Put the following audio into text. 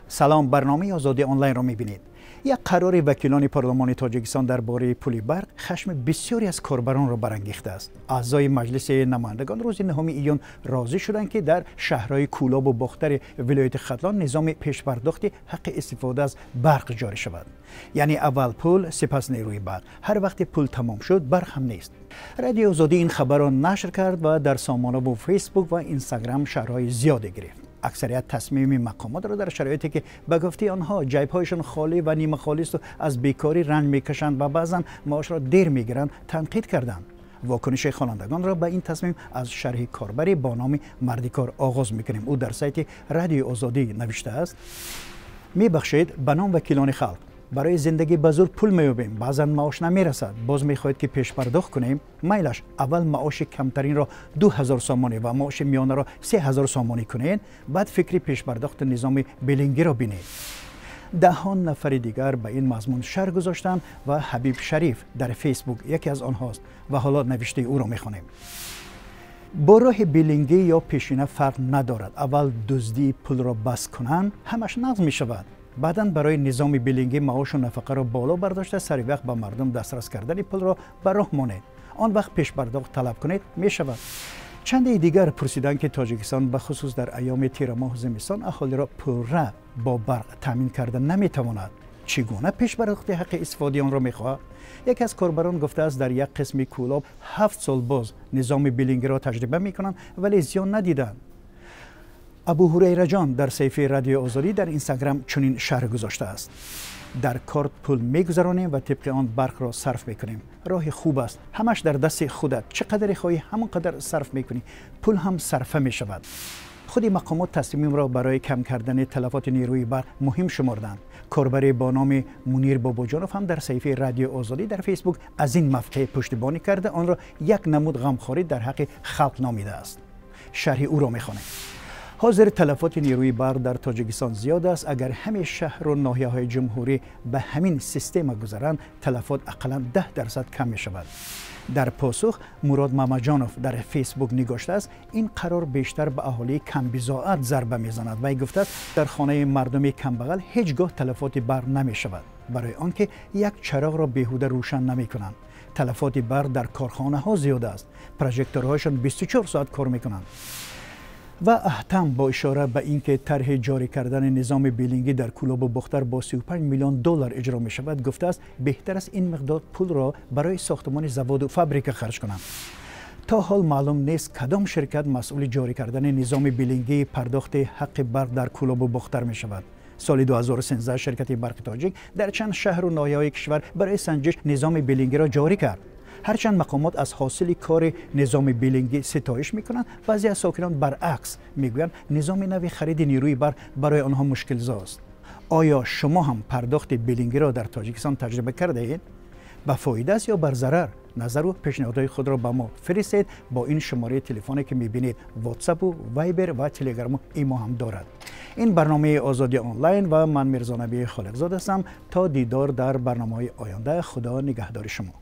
Салом, барномаи Озодӣ онлайнро мебинед. Як қарори вакилони парлумони Тоҷикистон дар бораи пули барқ хашми бисёре аз корбаронро барангехтааст. Аъзои Маҷлиси намояндагон рӯзи 9 июн розӣ шуданд, ки дар шаҳрҳои Кӯлобу Бохтари вилояти Хатлон низоми пешпардохти ҳаққи истифода аз барқ ҷорӣ шавад. Яъне аввал пул, сипас нерӯи барқ. Ҳар вақте пул тамом шуд, барқ ҳам нест. Радиои Озодӣ ин хабарро нашр кард ва дар сомонаву Фейсбук ва Инстаграм шарҳҳои зиёде гирифт. Аксарият тасмими мақомотро дар шароите ки ба гуфтаи онҳо ҷайбҳояшон холӣ ва нимахолисту аз бекорӣ ранҷ мекашанд ва баъзан маошро дер мегиранд, танқид карданд. Вокуниши хонандагонро ба ин тасмим аз шарҳи корбарӣ бо номи Мардикор оғоз мекунем. Ӯ дар сайти Радиои Озодӣ навиштааст: мебахшед, ба ном вакилони халқ, барои зиндагӣ ба зур пул меёбем, баъзан маош намерасад, боз мехоҳед ки пешпардохт кунем? Майлаш, аввал маоши камтаринро 2000 сомонӣ ва маоши миёнаро 3000 сомонӣ кунед, баъд фикри пешпардохти низоми билингиро бинед. Даҳон нафари дигар ба ин мазмун шарҳ гузоштанд ва Ҳабиб Шариф дар Фейсбук яке аз онҳост ва ҳоло навиштаи ӯро мехонем. Бо роҳи билингӣ ё пешина фарқ надорад, аввал дуздии пулро бас кунанд, ҳамаш нағз мешавад. Баъдан барои низоми билингӣ маошу нафақаро боло бардошта, сари вақт ба мардум дастрас кардани пулро ба роҳ монед. Он вақт пешпардохт талаб кунед, мешавад. Чанде дигар пурсиданд, ки Тоҷикистон ба хусус дар айёми тирамоҳу зимистон аҳолиро пурра бо барқ таъмин карда наметавонад. Чӣ гуна пешпардохти ҳаққи истифодаи онро мехоҳад? Яке аз корбарон гуфтааст, дар як қисми Кӯлоб 7 сол боз низоми билингиро таҷриба мекунанд, вале зиён надиданд. Абу Ҳурайраҷон дар саҳифаи Радиои Озодӣ дар Инстаграм чунин шарҳ гузоштааст: дар корт пул мегузаронем ва тибқи он барқро сарф мекунем. Роҳи хуб аст, ҳамаш дар дасти худат, чӣ қадаре хоҳӣ ҳамон қадар сарф мекунӣ, пул ҳам сарфа мешавад. Худи мақомот тасмимро барои кам кардани талафоти нерӯи барқ муҳим шуморданд. Корбаре бо номи Мунир Бобоҷонов ҳам дар саҳифаи Радиои Озодӣ дар Фейсбук аз ин мавқеъ пуштибонӣ карда, онро як намуд ғамхорӣ дар ҳаққи халқ номидааст. Шарҳи ӯро мехонем. Ҳозир талафоти нерӯи барқ дар Тоҷикистон зиёд аст. Агар ҳамаи шаҳру ноҳияҳои ҷумҳурӣ ба ҳамин система гузаранд, талафот ақаллан 10% кам мешавад. Дар посух Мурод Мамаҷонов дар Фейсбук нигоштааст, ин қарор бештар ба аҳолии камбизоат зарба мезанад. Вай гуфтааст, дар хонаи мардуми камбағал ҳеҷ гоҳ талафоти барқ намешавад, барои он ки як чароғро беҳуда рӯшан намекунанд. Талафоти барқ дар корхонаҳо зиёд аст, прожекторҳояшон 24 соат кор мекунанд. Ва Аҳтам бо ишора ба ин ки тарҳи ҷорӣ кардани низоми билингӣ дар Кӯлобу Бохтар бо 35 миллион доллар иҷро мешавад, гуфтааст, беҳтар аст ин миқдор пулро барои сохтмони заводу фабрика харҷ кунанд. То ҳол маълум нест, кадом ширкат масъули ҷорӣ кардани низоми билингии пардохти ҳаққи барқ дар Кӯлобу Бохтар мешавад. Соли 2013 ширкати Барқи Тоҷик дар чанд шаҳру ноҳияҳои кишвар барои санҷиш низоми билингиро ҷорӣ кард. Ҳарчанд мақомот аз ҳосили кори низоми билингӣ ситоиш мекунанд, баъзе аз сокинон баръакс мегӯянд, низоми нави хариди нерӯи барқ барои онҳо мушкилзост. Оё шумо ҳам пардохти билингиро дар Тоҷикистон таҷриба кардаед? Ба фоида аст ё бар зарар? Назару пешниҳодҳои худро ба мо фиристед бо ин шумораи телефоне ки мебинед. Ватсапу, Вайбер ва Телеграму Имо ҳам дорад. Ин барномаи Озодӣ онлайн ва ман Мирзонабии Холиқзод ҳастам. То дидор дар барномаҳои оянда, Худо нигаҳдори шумо.